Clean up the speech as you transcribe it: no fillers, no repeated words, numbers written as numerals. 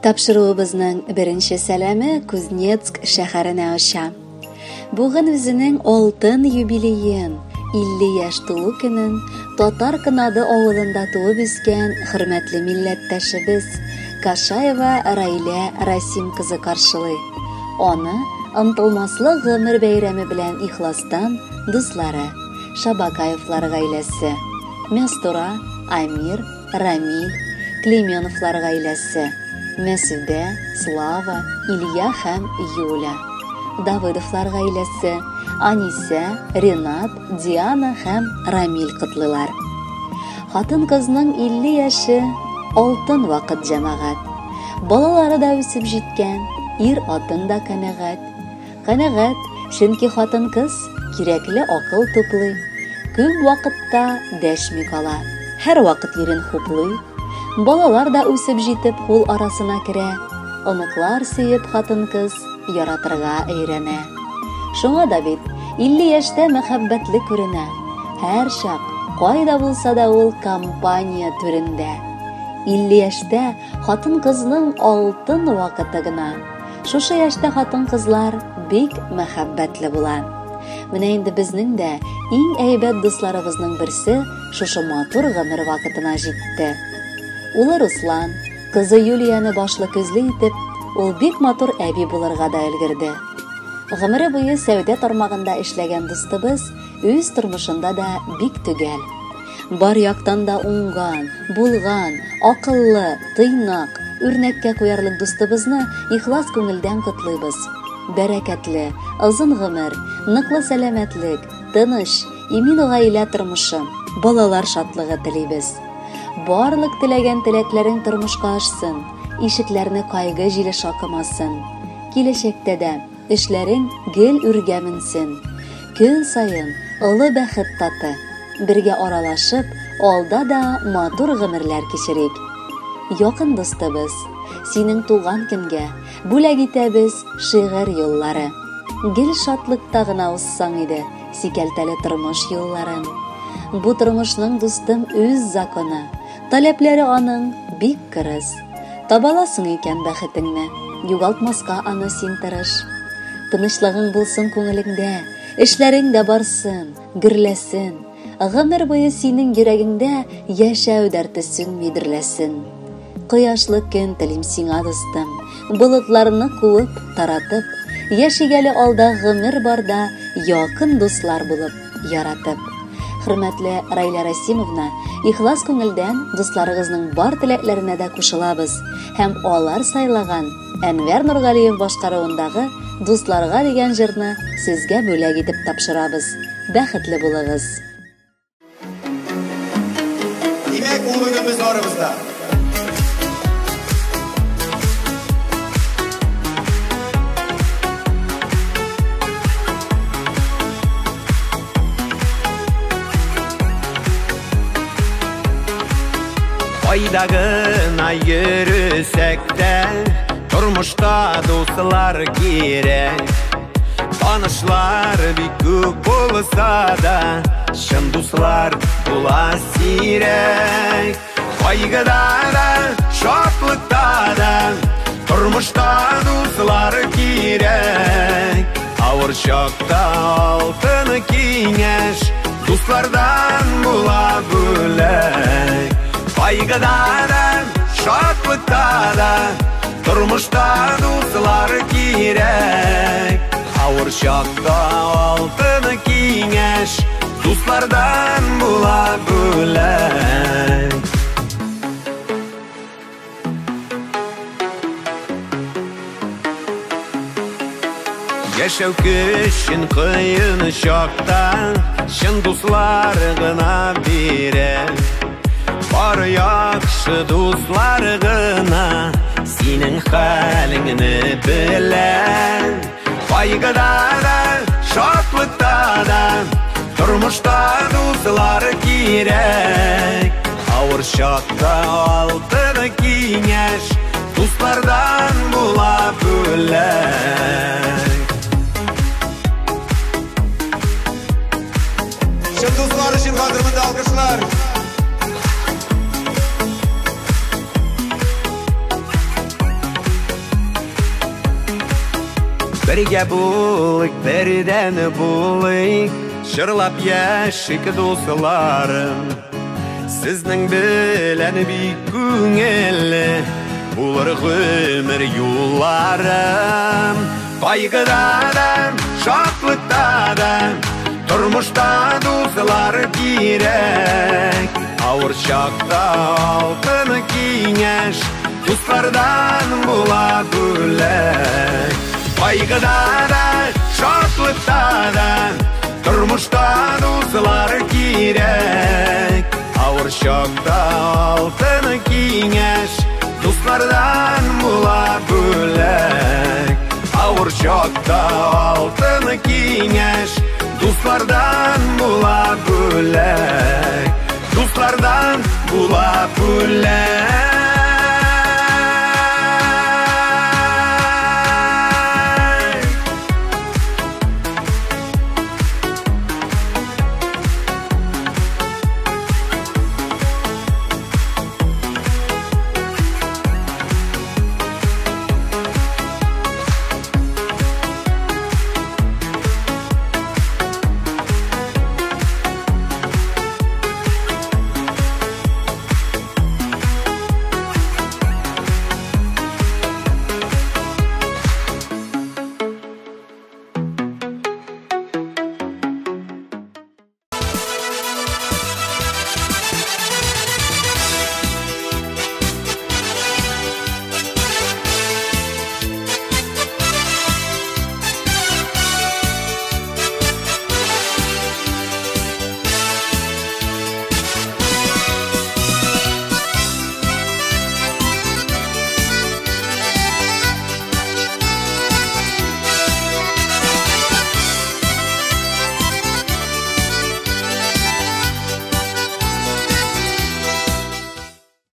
Тапшыруыбызның беренче сәламе Кузнецк шәһәренә оча. Бүген үзенең алтын юбилеен, 50 яшь тулу көнен Татар Кынады авылында туып үскән хөрмәтле милләттәшебез Кашаева Раилә Расим кызы каршылый. Аны ынтылмаслык гомер бәйрәме белән ихластан дуслары, Шабакаевлар гаиләсе, Мәстура, Амир, Рамиль, Клейменовлар гаиләсе, Мәсүдә, Слава, Илья һәм Юля, Давыдовлар гаиләсе, Анисә, Ренат, Диана һәм Рамиль котлыйлар. Хатын-кызның 50 яше алтын вакыт җәмәгать. Балалары да үсеп җиткән, ир-атын да канәгать. Канәгать, чөнки хатын-кыз кирәкле акыл туплый, күп вакытта дәшми кала, һәрвакыт ирен хуплый. Балалар да үсеп җитеп кул арасына керә, оныклар сөеп хатын-кыз яратырга өйрәнә. Шуңа да бит 50 яшьтә мәхәббәтле күренә. Һәрчак, кайда булса да ул компания түрендә. 50 яшьтә хатын-кызның алтын вакыты гына. Шушы яшьтә хатын-кызлар бик мәхәббәтле була. Менә инде безнең дә иң әйбәт дусларыбызның берсе шушы матур гомер вакытына җитте. Улы Руслан, кызы Юлияне башлы-күзле итеп, ул бик матур әби булырга да өлгерде. Гомере буе сәүдә тармагында эшләгән дустыбыз үз тормышында да бик төгәл. Бар яктан да уңган, булган, акыллы, тыйнак, үрнәккә куярлык дустыбызны ихлас күңелдән котлыйбыз. Бәрәкәтле, озын гомер, ныклы сәламәтлек, тыныч, имин гаилә тормышы, балалар шатлыгы телибез. Барлык теләгән теләкләрең тормышка ашсын, ишекләрне кайгы җиле шакымасын. Киләчәктә дә эшләрең гел үргә менсен. Көн саен олы бәхет таты. Бергә аралашып, алда да матур гомерләр кичерик. Якын дустыбыз, синең туган көнгә бүләк итәбез шигырь юллары. Гел шатлыкта гына узсаң иде сикәлтәле тормыш юлларын. Бу тормышның, дустым, үз законы, таләпләре аның бик кырыс. Табаласың икән бәхетеңне, югалтмаска аны син тырыш. Тынычлыгың булсын күңелеңдә, эшләрең дә барсын, гөрләсен. Гомер буе синең йөрәгеңдә яшәү дәрте сүнми дөрләсен. Кояшлы көн телим сиңа, дустым, болытларны куып, таратып, яшик әле алда гомер барда якын дуслар булып, яратып. Хөрмәтле Райлә Расимовна, ихлас күңелдән дусларыгызның бар теләкләренә дә кушылабыз һәм алар сайлаган Әнвәр Нургалиев башкаруындагы Дусларга дигән җырны сезгә бүләк итеп тапшырабыз. Бәхетле булыгыз! Димәк, ул бүген без барыбыз да. Кайда гына йөресәк тә, тормышта дуслар кирәк. Танышлар бик күп булса да, чын дуслар була сирәк. Кайгыда да, шатлыкта да, тормышта дуслар кирәк. Авыр чакта алтын киңәш, дуслардан була бүләк. Кайгыда да, шатлыкта да, тормышта дуслар кирәк. Авыр чакта алтын киңәш, дуслардан була бүләк. Яшәү көчен кыен чакта, чын дуслар гына бирә. Бар яхшы дуслар гына синең хәлеңне белә. Кайгыда да, шатлыкта да, тормышта дуслар кирәк. Авыр чакта алтын киңәш, дуслардан була бүләк. Чын дуслар өчен хәзер монда алкышлар. Бергә булыйк, бердән булыйк, җырлап яшик, дусларым. Сезнең белән бик күңелле булыр гомер юлларым. Кайгыда да, шатлыкта да, тормышта дуслар кирәк. Авыр чакта алтын киңәш дуслардан була бүләк. Кайгыда да, шатлыкта да, тормышта дуслар кирәк. Авыр чакта алтын киңәш дуслардан була бүләк. Авыр чакта алтын киңәш дуслардан була бүләк. Дуслардан була бүләк.